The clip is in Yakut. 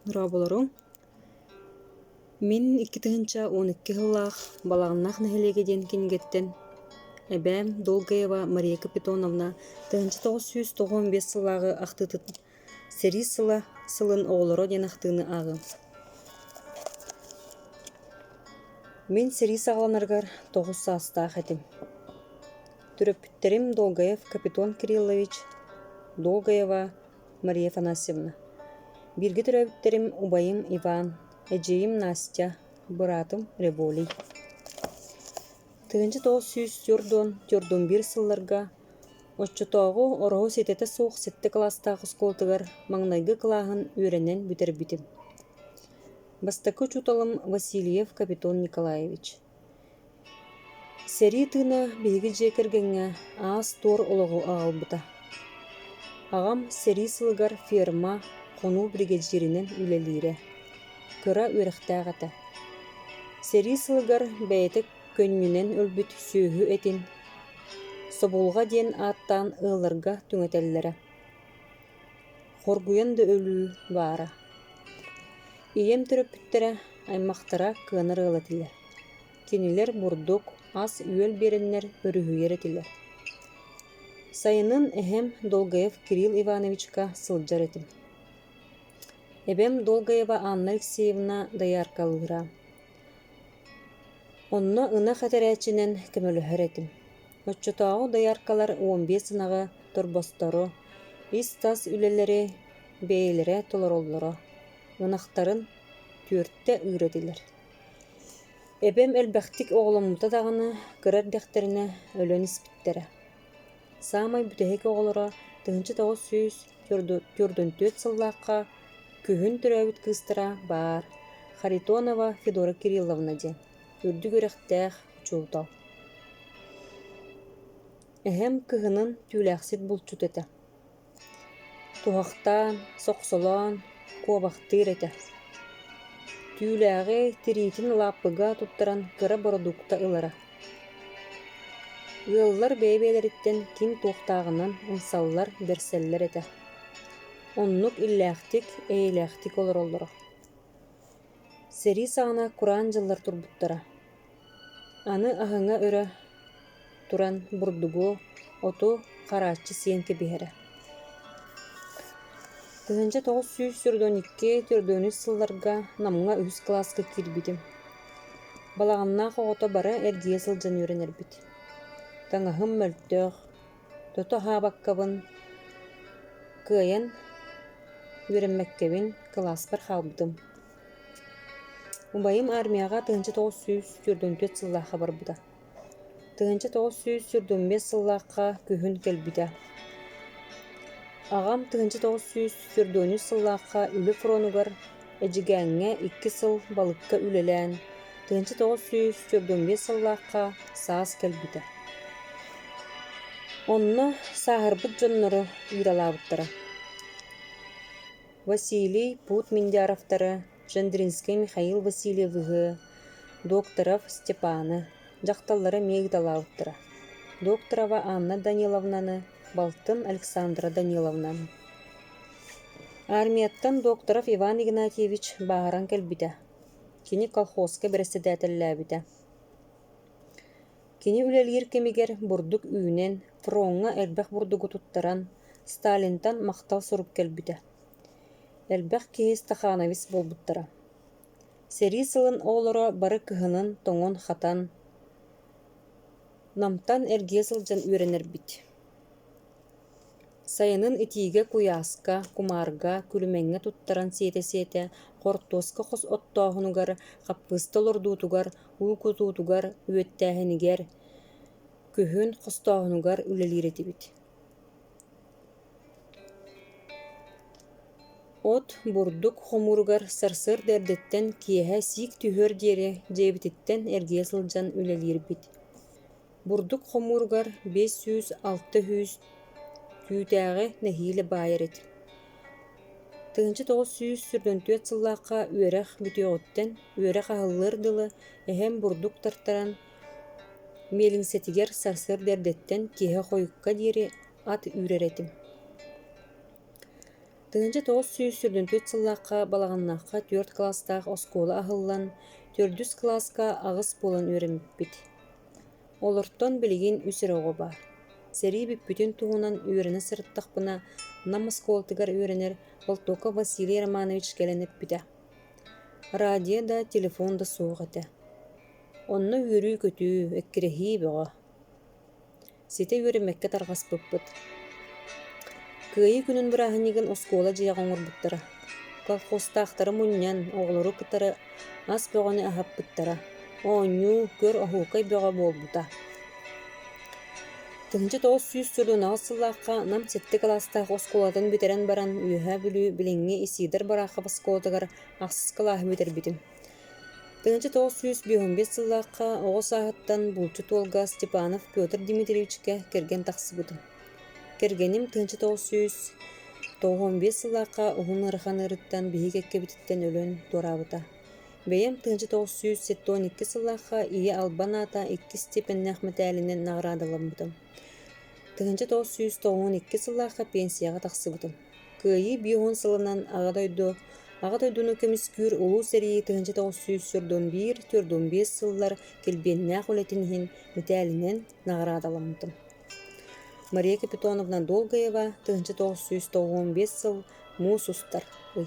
Дорооболоруҥ. Мин 2012 сыллаах Балаҕаннаах нэһилиэгэ диэн кинигэттэн эбээм Долгаева Мария Капитоновна 1995 сыллааҕы ахтыытын «Сэрии сыла сылын оҕолоро» диэн ахтыыны ааҕыам. Мин сэрии саҕаланарыгар 9 саастаах этим. Төрөппүттэрим Долгаев Капитон Кириллович, Долгаева Мария Афанасьевна. Бииргэ төрөөбүттэрим убайым Иван, эдьиийим Настя, быраатым Револий. 1944 сылларга оччотооҕу Ороһу ситэтэ суох сэттэ кылаастаах оскуолатыгар маҥнайгы кылааһын үөрэнэн бүтэрбитим. Бастакы учууталым Васильев Капитон Николаевич. Сэрии тыына биһиги дьиэ кэргэҥҥэ аас-туор олоҕу аҕалбыта. Аҕам сэрии сылыгар ферма, хонуу биригэдьииринэн үлэлиирэ, кыра үөрэхтээх этэ. Сэрии сылыгар бэйэтэ көнньүнэн өлбүт сүөһү этин собулҕа диэн ааттаан ыалларга түҥэтэллэрэ. Хоргуйан да өлүү баара. Ийэм төрөппүттэрэ, аймахтара кыанар ыал этилэр. Кинилэр бурдук, ас-үөл биэрэннэр өрүһүйэр этилэр. Сайынын эһэм Долгаев Кирилл Ивановичка сылдьар этим. Эбэм Долгаева Анна Алексеевна дояркалыыра. Онно ынах этэрээччинэн көмөлөһөр этим. Оччотооҕу дояркалар 15 ынаҕы торбостору, ис-тас үлэлэри бэйэлэрэ толороллоро, ынахтарын түөртэ ыыр этилэр. Эбэм элбэхтик оҕоломмута даҕаны, кыра эрдэхтэринэ өлөн испиттэрэ. Саамай бүтэһик оҕолоро 1944 сыллаахха күһүн төрөөбүт кыыстара баар Харитонова Федора Кирилловна диэн үрдүк үөрэхтээх учуутал. Эһэм кыһынын түүлээхсит булчут этэ. Туһахтаан, сохсолоон, куобахтыыр этэ. Түүлээҕи тириитин лааппыга туттаран кыра бородуукта ылара. Ыаллар бэйэ-бэйэлэриттэн ким туохтааҕынан ымсаллар, бэрсэллэр этэ. Оннук иллээхтик, эйэлээхтик олороллоро. Сэрии саҕана кураан дьыллар турбуттара. Аны аһыҥа өрө туран бурдугу, оту харааччы сиэн кэбиһэрэ. 1942-43 сылларга Намҥа үһүс кылааска киирбитим. Балаҕаннаах оҕото бары эргийэ сылдьан үөрэнэрбит. Таҥаһым мөлтөх, тото аһаабаккабын кыайан үөрэммэккэбин кылааспар хаалбытым. Убайым армияҕа 1944 сыллаахха барбыта. 1945 сыллаахха күһүн кэлбитэ. Аҕам 1943 сыллаахха үлэ фронугар Эдьигээҥҥэ икки сыл балыкка үлэлээн, 1945 сыллаахха саас кэлбитэ. Онно сааһырбыт дьоннору ыыралаабыттара. Василий Пут Миндяровтары, Жендринскэй Михаил Васильевиһы, Докторов Степаны, дьахталлары эмиэ ыыталаабыттара. Докторова Анна Даниловнаны, балтын Александра Даниловнаны. Армияттан Докторов Иван Игнатьевич бааһыран кэлбитэ. Кини колхозка бэрэссэдээтэллээбитэ. Кини үлэлиир кэмигэр бурдук үүнэн, фроҥҥа элбэх бурдугу туттаран, Сталинтан махтал сурук кэлбитэ. Элбэх киһи стахановец буолбуттара. Сэрии сылын оҕолоро бары кыһынын тоҥон-хатан, Намтан эргийэ сылдьан үөрэнэрбит. Сайынын итиигэ куйааска, кумаарга, күлүмэҥҥэ туттаран сиэтэ-сиэтэ хортуоска хос оттооһунугар, хаппыыста олордуутугар, уу кутуутугар, үөттээһинигэр, күһүн хостооһунугар үлэлиир этибит. От, бурдук хомууругар сарсыарда эрдэттэн киэһэ сиик түһүөр диэри дьиэбититтэн эргийэ сылдьан үлэлиирбит. Бурдук хомууругар 500-600 түүтээҕи нэһиилэ баайар этим. 1944 сыллаахха үөрэх бүтүөҕүттэн үөрэх аһыллыар дылы эһэм бурдук тартаран миэлиҥсэтигэр сарсыарда эрдэттэн киэһэ хойукка диэри ат үүрэр этим. 1994 сыллаахха Балаҕаннаахха түөрт кылаастаах оскуола аһыллан, төрдүс кылааска аҕыс буолан үөрэммиппит. Олортон билигин үс эрэ оҕо баар. Сэрии бүппүтүн туһунан үөрэнэ сырыттахпына, Нам оскуолатыгар үөрэнэр Болтоков Василий Романович кэлэн эппитэ. Радио да, телефон да суох этэ. Онно үөрүү-көтүү, эккирэһии бөҕө. Ситэ үөрэммэккэ тарҕаспыппыт. Кыайыы күнүн бырааһынньыгын оскуола дьиэҕэ оҥорбуттара. Колхозтаахтары мунньан, оҕолору кытары ас бөҕөнү аһаппыттара, оонньуу, көр оһуокай бөҕө буолбута. 1948 сыллаахха Нам сэттэ кылаастаах оскуолатын бүтэрэн баран Үөһээ Бүлүү билиҥҥи Исидор Барахов оскуолатыгар ахсыс кылааһы бүтэрбитим. 1955 сыллаахха оҕо сааһыттан булчут уолга Степанов Петр Дмитриевичкэ кэргэн тахсыбытым. Кэргэним 1995 сыллаахха уһун ыарахан ыарыыттан биһиги кэккэбититтэн өлөн туораабыта. Бэйэм 1972 сыллаахха Ийэ албан аата иккис степеннээх мэтээлинэн наҕараадаламмытым. 1992 сыллаахха пенсияҕа тахсыбытым. Кыайыы биэс уон сылынан Аҕа дойду Аҕа дойдуну көмүскүүр Улуу сэрии 1941-45 сыллар килбиэннээх үлэтин иһин мэтээлинэн наҕараадаламмытым. Мария Капитоновна Долгаева 1995 сыл муус устар ый.